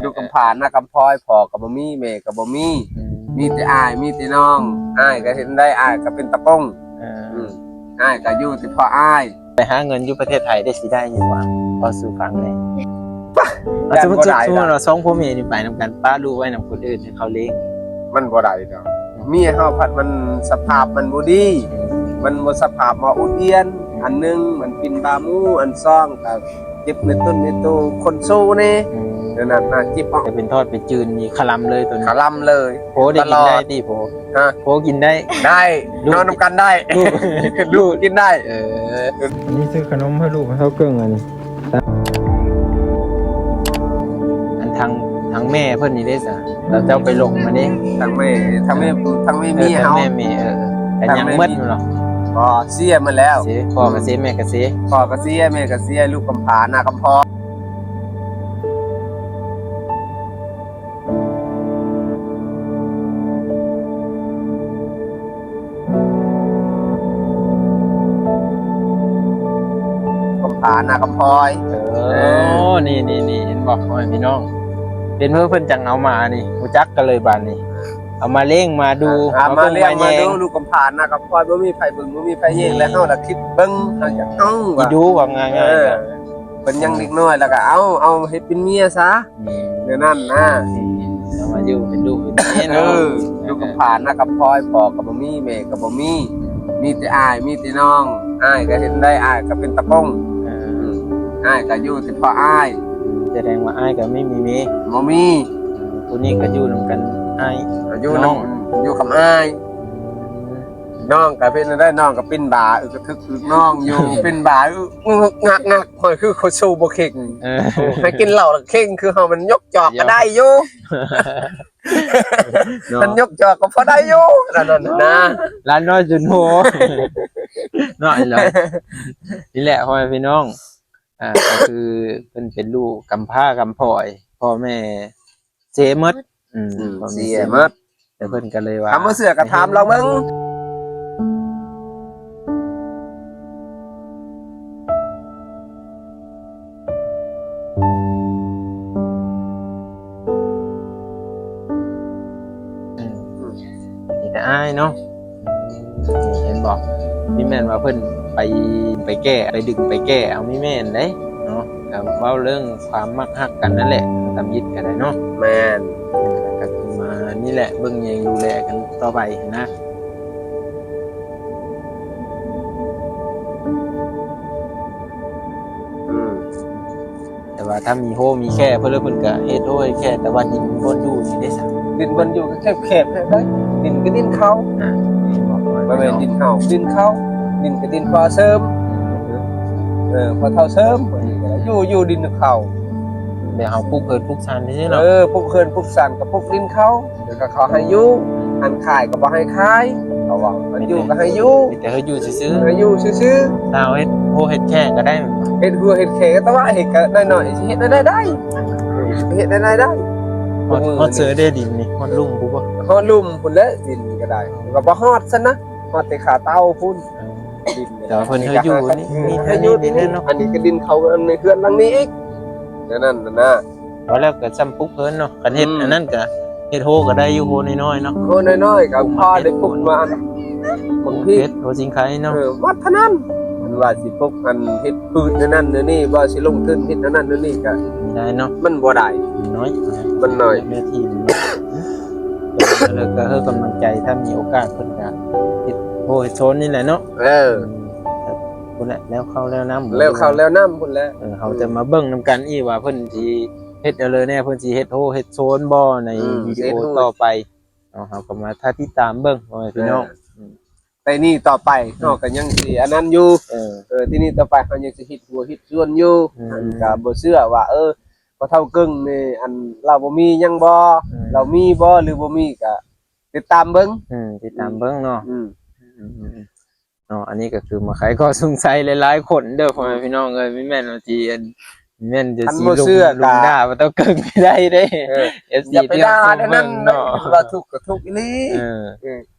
ຢູ່ກຳພ້ານາກຳພ້ອຍ ພໍ່ກໍບໍ່ມີ ແມ່ກໍບໍ່ມີ ອືມ ມີແຕ່ອ້າຍ ມີແຕ່ນ້ອງ. ອືມ ອ້າຍກໍເຮັດໄດ້ ອ້າຍກໍເປັນຕາກົງ. ເອີ ອືມ ອ້າຍກໍຢູ່ແຕ່ພໍ່ອ້າຍ. ໄປຫາເງິນຢູ່ປະເທດໄທໄດ້ ຊິໄດ້ຢູ່ຫວາ? ເວົ້າສູ່ຟັງແດ່. ປະ ຢ້ານບໍ່ໄດ້ດອກ. ສົມມຸດວ່າສອງຜົວເມຍນີ້ໄປນຳກັນ ປະລູກໄວ້ນຳຄົນອື່ນໃຫ້ເຂົາລ້ຽງ ມັນບໍ່ໄດ້ດອກ. ເມຍເຮົາພັດມັນສະພາບມັນບໍ່ດີ ມັນບໍ່ສະພາບບໍ່ອຸ່ນອຽນ. ອັນໜຶ່ງມັນປິ່ນບ່າໝູ ອັນສອງກໍເຈັບໃນຕົນໃນໂຕຄົນໂຊແດ່. ອືມ ແນວນັ້ນນະ ເຈັບອອກ ແຕ່ເປັນທອດເປັນຈືນນີ້ຄະລຳເລີຍໂຕນີ້ ຄະລຳເລີຍ. ໂພໄດ້ກິນໄດ້ຕິໂພ? ຮະ ໂພກິນໄດ້? ໄດ້ ລູກ ນອນນຳກັນໄດ້ ລູກ ລູກກິນໄດ້. ເອີ ອັນນີ້ຊື້ຂະໜົມໃຫ້ລູກເຮົາເກິ່ງອັນນີ້. ອັນທາງ ທາງແມ່ເພິ່ນນີ້ເດ້ຊະ ແລ້ວເຈົ້າໄປຫຼົງມາເດ້. ທາງແມ່ ທາງແມ່ ທາງແມ່ເມຍເຮົາ ແມ່ເມຍ ເອີ ກໍຍັງໝົດເນາະ. ບໍ່ ເສຍໝົດແລ້ວ. ເສຍ ພໍ່ກໍເສຍ ແມ່ກໍເສຍ. ພໍ່ກໍເສຍ ແມ່ກໍເສຍ ລູກກຳພ້ານາກຳພ້ອຍ. ກຳພ້ານາກຳພ້ອຍ. ເອີ ເອີ ນີ້ໆໆ ເຫັນບໍ່ ພໍ່ແມ່ພີ່ນ້ອງ? ເປັນເພິ່ນ ເພິ່ນຈັ່ງເອົາມານີ້ ຮູ້ຈັກກັນເລີຍບາດນີ້ ເອົາມາລ້ຽງມາດູ ເອົາມາລ້ຽງມາດູ. ລູກກຳພ້ານາກຳພ້ອຍ ບໍ່ມີໃຜເບິ່ງ ບໍ່ມີໃຜແຍງ ອືມ ແລ້ວເຮົາລະຄິດເບິ່ງ ເຮົາຢາກເອົາວ່າ ດູວ່າງ່າຍໆ ເອີ ເພິ່ນຍັງເດັກນ້ອຍ ແລ້ວກໍເອົາ ເອົາເຮັດເປັນເມຍຊະ. ອືມ ແນວນັ້ນນະ ອືມ ເອົາມາຢູ່ເປັນລູກເປັນເມຍເນາະ. ເອີ ລູກກຳພ້ານາກຳພ້ອຍ ພໍ່ກໍບໍ່ມີ ແມ່ກໍບໍ່ມີ ມີແຕ່ອ້າຍ ມີແຕ່ນ້ອງ. ອ້າຍກໍເຮັດໄດ້ ອ້າຍກໍເປັນຕາກົງ. ເອີ ອືມ ອ້າຍກໍຢູ່ແຕ່ພໍ່ອ້າຍ. ສະແດງວ່າອ້າຍກໍໄມ່ມີເມຍ? ບໍ່ມີ. ຜູ້ນີ້ກໍຢູ່ນຳກັນ ອ້າຍ ຢູ່ນຳ ຢູ່ກັບອ້າຍ. ອືມ ນ້ອງກໍເປັນໄດ້ ນ້ອງກໍເປັນບ້າ ອຶກກະທຶກອຶກນ້ອງຢູ່ ເປັນບ້າ ອຶກງຶກງັກງັກ ຂ້ອຍຄືຄົນໂຊບໍ່ເຄັ່ງ. ເອີ ໂອ້ ໃຫ້ກິນເຫຼົ້າແລ້ວເຄັ່ງ ຄືເຮົາມັນຍົກຈອກກໍໄດ້ຢູ່ ເນາະ ມັນຍົກຈອກກໍພໍໄດ້ຢູ່ ນັ້ນນະ ຫຼານນ້ອຍຈຸນໂຫ ເນາະ ອີ່ຫຼໍ່. ນີ້ແຫຼະ ພໍ່ແມ່ພີ່ນ້ອງ ອ່າ ກໍຄືເພິ່ນເປັນລູກກຳພ້າກຳພ້ອຍ ພໍ່ແມ່ ເສຍໝົດ. ອືມ ອືມ ພໍ່ແມ່ເສຍໝົດ ເສຍໝົດ ແຕ່ເພິ່ນກໍເລີຍວ່າ ຄັນບໍ່ເຊື່ອກໍຖາມລາວເບິ່ງ. ອືມ ອືມ ມີແຕ່ອ້າຍເນາະ. ເຫັນບໍ່? ນີ້ແມ່ນວ່າເພິ່ນໄປ ໄປແກ້ ໄປດຶງໄປແກ້ເອົາ ມີແມ່ນເດ້ເນາະ. ກໍເວົ້າເລື່ອງຄວາມມັກຮັກກັນນັ້ນແຫຼະ ທຳອິດກໍໄດ້ເນາະ. ແມ່ນ ກໍມານີ້ແຫຼະ ເບິ່ງແຍງດູແລກັນຕໍ່ໄປຫັ້ນນະ. ອືມ ແຕ່ວ່າຖ້າມີໂຮງມີແຄເພິ່ນ ແລ້ວເພິ່ນກໍເຮັດໂຮງເຮັດແຄ ແຕ່ວ່າດິນບ່ອນຢູ່ນີ້ເດ້ຊະ ດິນບ່ອນຢູ່ກໍແຄບໆ ແຄບໄວ້ ດິນກໍດິນເຂົາ ອ່າ ບໍ່ແມ່ນດິນເຮົາ ດິນເຂົາ ດິນກໍດິນພໍເສີມ ເອີ ພໍເຖົ້າເສີມ ຢູ່ ຢູ່ດິນເຂົາ ແບບເຮົາປຸກເຮືອນປຸກຊານຊື່ໆເນາະ. ເອີ ປຸກເຮືອນປຸກຊານກໍປຸກດິນເຂົາ ແລ້ວກໍເຂົາໃຫ້ຢູ່ ອັນຂາຍກໍບໍ່ໃຫ້ຂາຍ ເຂົາວ່າ ອັນຢູ່ກໍໃຫ້ຢູ່ ມີແຕ່ໃຫ້ຢູ່ຊື່ໆ ໃຫ້ຢູ່ຊື່ໆ. ຖ້າເຮົາເຮັດໂຮງເຮັດແຄກໍໄດ້ ເຮັດຫົວເຮັດແຂກໍ ແຕ່ວ່າເຮັດກໍນ້ອຍໆ ຊິເຮັດແນວໃດໄດ້ ເຮັດແນວໃດໄດ້. ຮອດ ຮອດເຊີເດ້ດິນນີ້ ຮອດລຸ່ມພຸ້ນບໍ່? ຮອດລຸ່ມພຸ້ນແຫຼະ ດິນກໍໄດ້ ກໍບໍ່ຮອດຊັ້ນນະ ຮອດແຕ່ຂາເຕົາພຸ້ນ. ເອີ ດິນ ແຕ່ວ່າເພິ່ນໃຫ້ຢູ່ນີ້ ໃຫ້ຢູ່ທີ່ນີ້ ອັນນີ້ກໍດິນເຂົາ ອັນໃນເຮືອນຫຼັງນີ້ອີກ ແນວນັ້ນນະ. ວ່າແລ້ວກໍຊ່ຳປຸກເຮືອນເນາະ ຄັນເຮັດ ອືມ ອັນນັ້ນກໍເຮັດໂຮງກໍໄດ້ຢູ່ ໂຮງນ້ອຍໆເນາະ ໂຮງນ້ອຍໆ ກໍພໍໄດ້ປຸກມາອັນ ບັກເຜັດ ໂຮງສິງໄຄເນາະ. ເອີ ໝົດເທົ່ານັ້ນ ມັນວ່າຊິປຸກອັນເຮັດພືດແນວນັ້ນແນວນີ້ ວ່າຊິລົງທຶນເຮັດແນວນັ້ນແນວນີ້ກໍໄດ້ເນາະ ມັນບໍ່ໄດ້ ນ້ອຍ ມັນນ້ອຍ ເນື້ອທີ່ມັນນ້ອຍ. ແລ້ວກໍໃຫ້ກຳລັງໃຈ ຖ້າມີໂອກາດເພິ່ນກໍເຮັດໂຮງເຮັດໂຊນນີ້ແຫຼະເນາະ. ເອີ ພຸ້ນແຫຼະ ແລ້ວເຂົ້າແລ້ວນ້ຳ ແລ້ວເຂົ້າແລ້ວນ້ຳພຸ້ນແຫຼະ. ເອີ ເຮົາຈະມາເບິ່ງນຳກັນອີກວ່າເພິ່ນຊິ ເຮັດແນວໃດແດ່ ເພິ່ນຊິເຮັດໂຮງເຮັດໂຊນບໍ່ໃນ ອືມ ວິດີໂອຕໍ່ໄປເນາະ. ເຮົາກໍມາຖ້າຕິດຕາມເບິ່ງ ພໍ່ແມ່ພີ່ນ້ອງ ເອີ ອືມ ແຕ່ນີ້ຕໍ່ໄປ ອືມ ເຮົາກໍຍັງຊິອັນນັ້ນຢູ່. ເອີ ເອີ ທີ່ນີ້ຕໍ່ໄປເຮົາຍັງຊິເຮັດຫົວເຮັດສວນຢູ່. ອືມ ອັນກໍບໍ່ເຊື່ອວ່າ ເອີ ພໍ່ເຖົ້າເກິ່ງນີ້ ອັນລາວບໍ່ມີຫຍັງບໍ່? ອືມ ລາວມີບໍ່ ຫຼືບໍ່ມີ ກໍຕິດຕາມເບິ່ງ. ອືມ ຕິດຕາມເບິ່ງເນາະ. ອືມ ອືມ ເນາະ ອັນນີ້ກໍຄືມາໄຂຂໍ້ສົງໄສຫຼາຍໆຄົນເດີ ພໍ່ແມ່ພີ່ນ້ອງເອີຍ. ມີແມ່ນວ່າຊິ ອັນ ມີແມ່ນຈະຊິ ຄັນບໍ່ເຊື່ອ ລົງ ກໍ ລົງດ່າວ່າເຕົ້າເກິ່ງໄດ້ເດ້. ເອີ ເອັຟຊີ ຢ່າໄປດ່າແນວນັ້ນເນາະ ວ່າທຸກກໍທຸກອີ່ຫຼີ. ເອີ ເອີ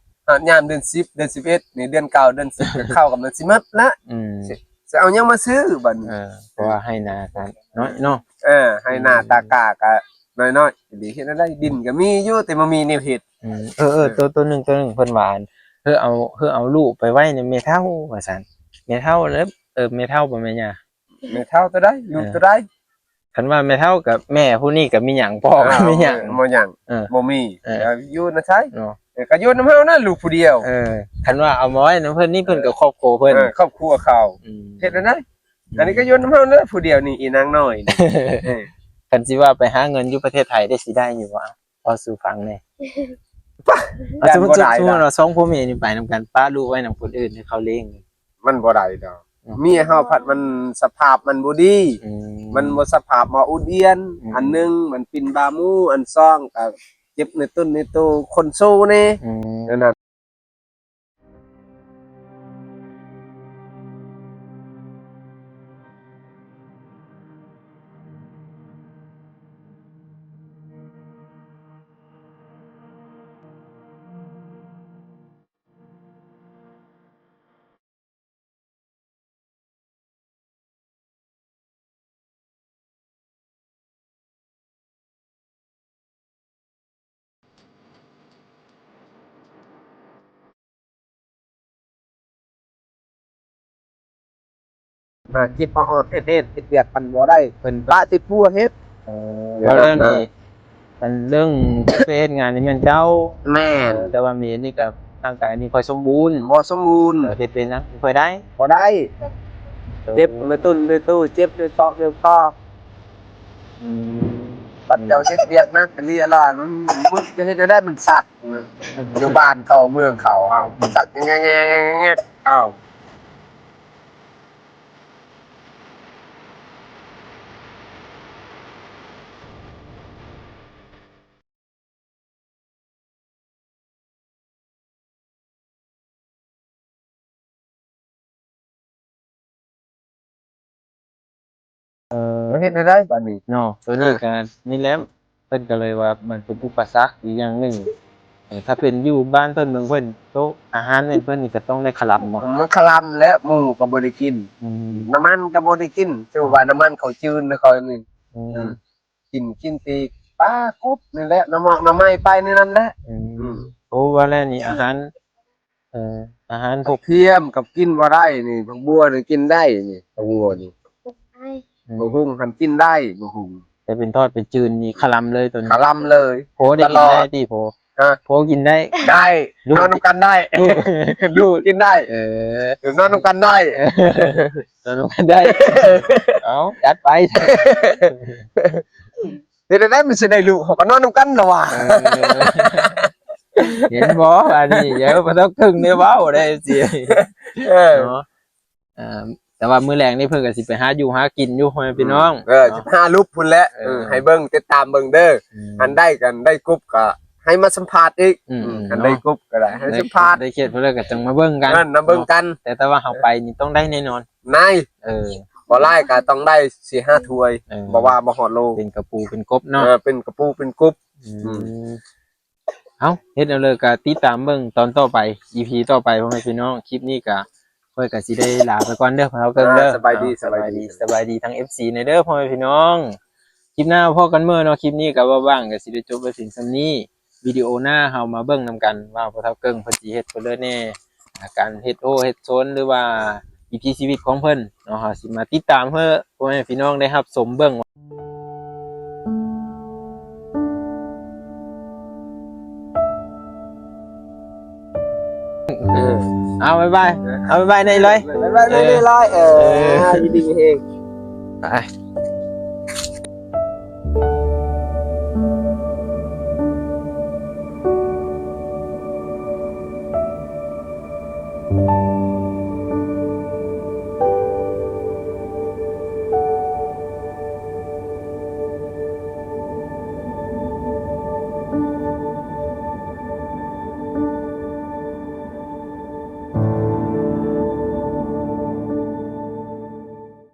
ຮອດຍາມເດືອນສິບ ເດືອນສິບເອັດນີ້ ເດືອນເກົ້າ ເດືອນສິບ ກໍເຂົ້າກໍມັນຊິໝົດລະ. ອືມ ຊິ ຊິເອົາຫຍັງມາຊື້ບັດນີ້? ເອີ ເພາະວ່າໄຮ່ນາກໍນ້ອຍເນາະ. ເອີ ໄຮ່ນາຕາກ້າກໍ ນ້ອຍໆ ເຮັດແນວໃດ ດິນກໍມີຢູ່ ແຕ່ບໍ່ມີແນວເຮັດ. ອືມ ເອີ ເອີ ເອີ ໂຕ ໂຕໜຶ່ງ ໂຕໜຶ່ງ ເພິ່ນວ່າ ອັນ ເຮີເອົາ ເຮີເອົາລູກໄປໄວ້ນຳແມ່ເຖົ້າ ວ່າຊັ້ນ. ແມ່ເຖົ້າແລ້ວ ເອີ ແມ່ເຖົ້າບໍ່ແມ່ນຫຍັງ ແມ່ເຖົ້າໂຕໃດ ລູກໂຕໃດ? ຄັນວ່າແມ່ເຖົ້າກັບແມ່ຜູ້ນີ້ກໍມີຫຍັງ ພໍ່ກໍມີຫຍັງ ບໍ່ຫຍັງ ເອີ ບໍ່ມີ ເອີ ກໍຢູ່ນຳໃຜເນາະ? ເອີ ກໍຢູ່ນຳເຮົານັ້ນ ລູກຜູ້ດຽວ. ເອີ ຄັນວ່າເອົາມາໄວ້ນຳເພິ່ນນີ້ ເພິ່ນກໍຄອບຄົວເພິ່ນ ເອີ ຄອບຄົວເຂົາ. ອືມ ເຮັດແນວໃດ? ອືມ ອັນນີ້ກໍຢູ່ນຳເຮົານັ້ນ ຜູ້ດຽວນີ້ ອີນາງນ້ອຍນີ້. ເອີ ຄັນຊິວ່າໄປຫາເງິນຢູ່ປະເທດໄທໄດ້ ຊິໄດ້ຢູ່ບໍ່? ເວົ້າສູ່ຟັງແດ່. ປະ ເອົາ ຢ້ານບໍ່ໄດ້ ສົມມຸດວ່າ ສອງຜົວເມຍນີ້ໄປນຳກັນ ປະລູກໄວ້ນຳຄົນອື່ນໃຫ້ເຂົາລ້ຽງ ມັນບໍ່ໄດ້ດອກ. ອືມ ເມຍເຮົາພັດມັນສະພາບມັນບໍ່ດີ. ອືມ ມັນບໍ່ສະພາບບໍ່ອຸ່ນອຽນ. ອືມ ອັນໜຶ່ງມັນປິ່ນບາໝູ່ ອັນສອງກໍເຈັບໃນຕົ້ນໃນໂຕ ຄົນໂຊແດ່. ອືມ ແນວນັ້ນ. ມາຄິດມາຮອດເຮັດ ເຮັດ ເຮັດວຽກມັນບໍ່ໄດ້ ເພິ່ນປະຕິດຜົວເຮັດ. ເອີ ເວົ້າເລື່ອງນີ້ ອັນເລື່ອງໄປເຮັດງານນີ້ແມ່ນເຈົ້າ. ແມ່ນ ເອີ ແຕ່ວ່າມີອັນນີ້ກໍຮ່າງກາຍນີ້ຄ່ອຍສົມບູນ ບໍ່ສົມບູນ. ເອີ ເຮັດເປັນຫຍັງ? ບໍ່ຄ່ອຍໄດ້ ບໍ່ໄດ້. ເອີ ເຈັບໃນຕົ້ນໃນໂຕ ເຈັບໃນຕອກໃນຕອກ. ອືມ ບັດເຈົ້າເຮັດວຽກໜັກອີ່ຫຼີລະ ມັນ ມັນຈະເຮັດແນວໃດ? ມັນສັກ ຢູ່ບ້ານເຂົາເມືອງເຂົາ ເອົາ ມັນສັກແງກໆໆ ເອົາ. ເອີ ເຮັດແນວໃດບາດນີ້ເນາະ? ໂຕນີ້ກໍນີ້ແຫຼະ ເພິ່ນກໍເລີຍວ່າມັນເປັນອຸປະສັກອີກຢ່າງໜຶ່ງ. ເອີ ຖ້າເປັນຢູ່ບ້ານເພິ່ນເມືອງເພິ່ນ ໂຕອາຫານເພິ່ນນີ້ກໍຕ້ອງໄດ້ຄະລຳບໍ່? ມັນຄະລຳແຫຼະ ໝູກໍບໍ່ໄດ້ກິນ. ອືມ ນ້ຳມັນກໍບໍ່ໄດ້ກິນ ຖືວ່ານ້ຳມັນເຂົາຈືນນະ ເຂົານີ້. ອືມ ເອີ ກິນ ກິນແຕ່ປາກົບນີ້ແຫຼະ ໜໍ່ໝາກໜໍ່ໄມ້ໄປໃນນັ້ນແຫຼະ. ອືມ ອືມ ໂອ້ ວ່າແລ້ວນີ້ອາຫານ ເອີ ອາຫານພວກ ກະທຽມກໍກິນບໍ່ໄດ້ນີ້ ຜັກບົວນີ້ກິນໄດ້ນີ້ ຜັກບົວນີ້. ອືມ ບັກຫຸ່ງຫັ້ນກິນໄດ້ ບັກຫຸ່ງ ແຕ່ເປັນທອດເປັນຈືນນີ້ຄະລຳເລີຍໂຕນີ້ ຄະລຳເລີຍ. ໂພໄດ້ກິນໄດ້ຕິ ໂພ? ຮະ? ໂພກິນໄດ້? ໄດ້ ນອນນຳກັນໄດ້ ລູກ ລູກກິນໄດ້. ເອີ ນອນນຳກັນໄດ້ ເອີ ນອນນຳກັນໄດ້. ເອົາ ຈັດໄປ. ເຮັດແນວໃດມັນຊິໄດ້ລູກ ເຮົາກໍນອນນຳກັນລະວ່າ. ເອີ ເຫັນບໍ່ ອັນນີ້ ເອີ ບໍ່ຕ້ອງເຄິ່ງໄດ້ເວົ້າໄດ້ຊິ. ເອີ ເນາະ ເອີ ແຕ່ວ່າມື້ແລງນີ້ເພິ່ນກໍຊິໄປຫາຢູ່ຫາກິນຢູ່ ພໍ່ແມ່ພີ່ນ້ອງ. ອືມ ເອີ ເນາະ ຊິຫາຫຼຸບພຸ້ນແຫຼະ. ເອີ ເອີ ໃຫ້ເບິ່ງ ຕິດຕາມເບິ່ງເດີ. ອືມ ອັນໃດກໍໄດ້ກົບກໍໃຫ້ມາສຳພາດອີກ. ອືມ ອືມ ອັນໃດ ເນາະ ກົບກໍໄດ້ໃຫ້ສຳພາດ ໄດ້ເຂດເພິ່ນແລ້ວກໍຈັ່ງມາເບິ່ງກັນ. ນັ້ນ ມາເບິ່ງກັນເນາະ. ແຕ່ ແຕ່ວ່າເຮົາໄປນີ້ຕ້ອງໄດ້ແນ່ນອນ. ນາຍ ເອີ ບໍ່ຫຼາຍກໍຕ້ອງໄດ້ສີ່ຫ້າຖ້ວຍ. ເອີ ບໍ່ວ່າບໍ່ຮອດໂລ. ເປັນກະປູເປັນກົບເນາະ. ເອີ ເປັນກະປູເປັນກົບ. ອືມ ອືມ ເອົ້າ ເຮັດແນວໃດກໍຕິດຕາມເບິ່ງຕອນຕໍ່ໄປ ອີພີຕໍ່ໄປ ພໍ່ແມ່ພີ່ນ້ອງ. ຄລິບນີ້ກໍ ຂ້ອຍກໍຊິໄດ້ລາໄປກ່ອນເດີ ພໍ່ເຖົ້າເກິ່ງເດີ. ສະບາຍດີ ອ່າ ສະບາຍດີ ສະບາຍດີ ສະບາຍດີທັງເອັຟຊີແດ່ເດີ ພໍ່ແມ່ພີ່ນ້ອງ. ຄລິບໜ້າພໍ້ກັນເມື່ອເນາະ. ຄລິບນີ້ກໍເວົ້າຫວ່າງກໍຊິໄດ້ຈົບໄວ້ພຽງສ່ຳນີ້. ວິດີໂອໜ້າເຮົາມາເບິ່ງນຳກັນວ່າພໍ່ເຖົ້າເກິ່ງເພິ່ນຊິເຮັດເພິ່ນເລີຍແດ່ ອາ ການເຮັດໂຮເຮັດໂຊນ ຫຼືວ່າວິຖີຊີວິດຂອງເພິ່ນເນາະ. ເຮົາຊິມາຕິດຕາມໃຫ້ພໍ່ແມ່ພີ່ນ້ອງໄດ້ຮັບຊົມເບິ່ງ. ເອີ ເອົາ ບາຍບາຍ ເອົາ ບາຍບາຍນະ ອີຫຼອຍ ບາຍບາຍນະ ເອີ ອີຫຼອຍ. ເອີ ເອີ ຢູ່ດີມີແຮງ ໄປ.